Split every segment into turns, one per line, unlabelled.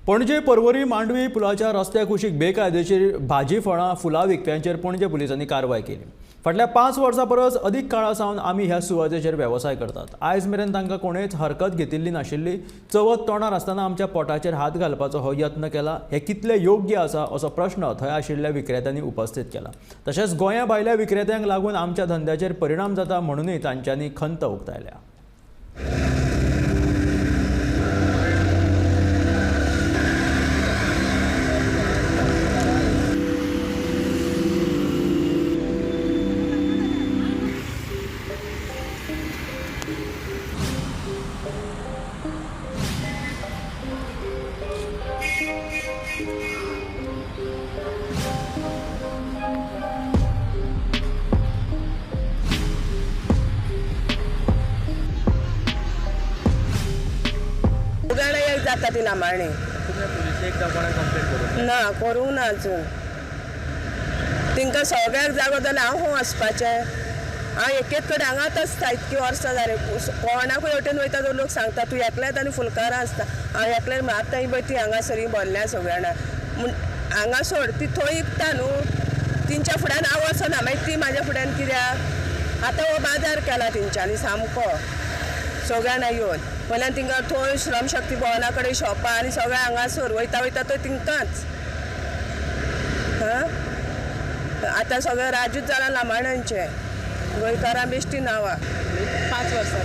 पणजे पर्वरी मांडवी पुलाच्या रस्त्या कुशीक बेकायदेशीर भाजी फळां फुलां विकप्यांचेर पणजे पुलिसांनी कारवाय केली. फाटल्या 5 वर्सां परस अदीक काळा सावन आमी ह्या सुवातेचेर वेवसाय करतात. आयज मेरेन तांकां कोणेच हरकत घेतिल्ली नाशिल्ली. चवथ तोंडार आसतना आमच्या पोटाचेर हात घालपाचो हो यत्न केला, हे कितले योग्य आसा असो प्रश्न थंय आशिल्ल्या विक्रेत्यांनी उपस्थित केला. तशेंच गोंया भायल्या विक्रेत्यांक लागून आमच्या धंद्याचेर परिणाम जाता म्हणूनय तांच्यांनी खंत उक्तायल्या.
एक जाता ती लांबाणी ना करूंक ना अजून. तांकां सगळ्याक जागो जाल्यार हांव खंय वचपाचें? हांव एकेच कडेन हांगाच आसता इतकी वर्सां जालीं. कोणाकूय वटेन वयता तो लोक सांगता तूं एकलेंच आनी फुलकारां आसता. हांव एकलें आतां पळय ती हांगासर भरल्या सगळ्या जाणां म्हूण हांगा सोड ती थंय विकता न्हू तेंच्या फुड्यान हांव वचना, मागीर ती म्हाज्या फुड्यान कित्याक? आतां हो बाजार केला तेंच्यांनी सामको सगळ्या जाणां येवन. वयल्यान तिंका थंय श्रमशक्ती भवना कडेन शॉपां आनी सगळें हांगासर वयता वयता थंय तिंकाच. हां आतां सगळें राजूच जालां लामाण्यांचें, गोंयकारां बेश्टी नांवां.
5 वर्सां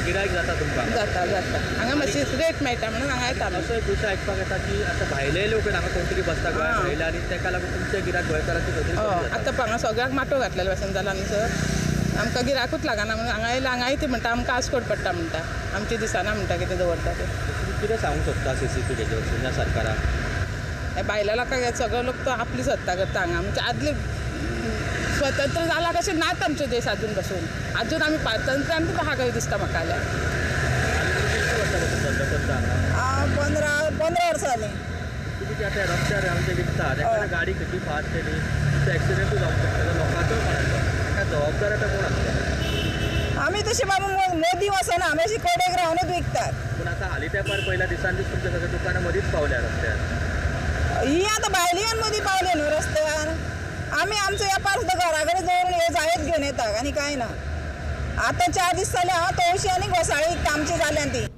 गिरायक जाता तुमकां?
जाता जाता. हांगा मातशी रेट मेळटा म्हणून हांगा येता.
असो एक विशय आयकपाक येता की आतां भायले लोक हांगा कोण तरी बसता गोंया भायले आनी ताका लागून तुमचे गिरायक गोंयकारांचे.
आतां हांगा सगळ्याक माटो घातलेले भाशेन जाला न्ही सर. आमकां गिरायकूच लागना म्हणून हांगा येयला. हांगाय ती म्हणटा आमकां आस्कोट पडटा म्हणटा, आमचे दिसना म्हणटा कितें दवरता तें.
कितें सांगूंक सोदता सी सी पी हेजेर सरकाराक?
हे भायल्या लोकांक सगळो लोक तो आपली सत्ता करता हांगा. म्हणजे आदले स्वतंत्र जाला कशें नात आमचे देश अजून पासून. अजून आमी पारतंत्र्यान आहा कशें दिसता म्हाका जाल्यार.
15 वर्सां जालीं.
तुमी आतां रस्त्यार आमचे विकता तेका गाडी खंयची फास्ट केली एक्सिडेंटूय जावंक शकता लोकांचो ताका जबाबदार आतां कोण आसता?
आमी तशें बाबा मदीं वचना, आमी अशी कडेक रावनूच विकतात.
पूण आतां हालीं तेंपार पयल्या दिसान दीस तुमचे सगळे दुकानां मदींच पावल्या रस्त्यार.
ही आतां भायली येवन मदीं पावले न्हू रस्त्यार. आमी आमचो वेपार सुद्दां घरा कडेन दवरून हे जायत घेवन येता आनी कांय ना. आतां 4 दीस जाले हांव तवशी आनी घोसाळी विकता, आमची जाल्या ती.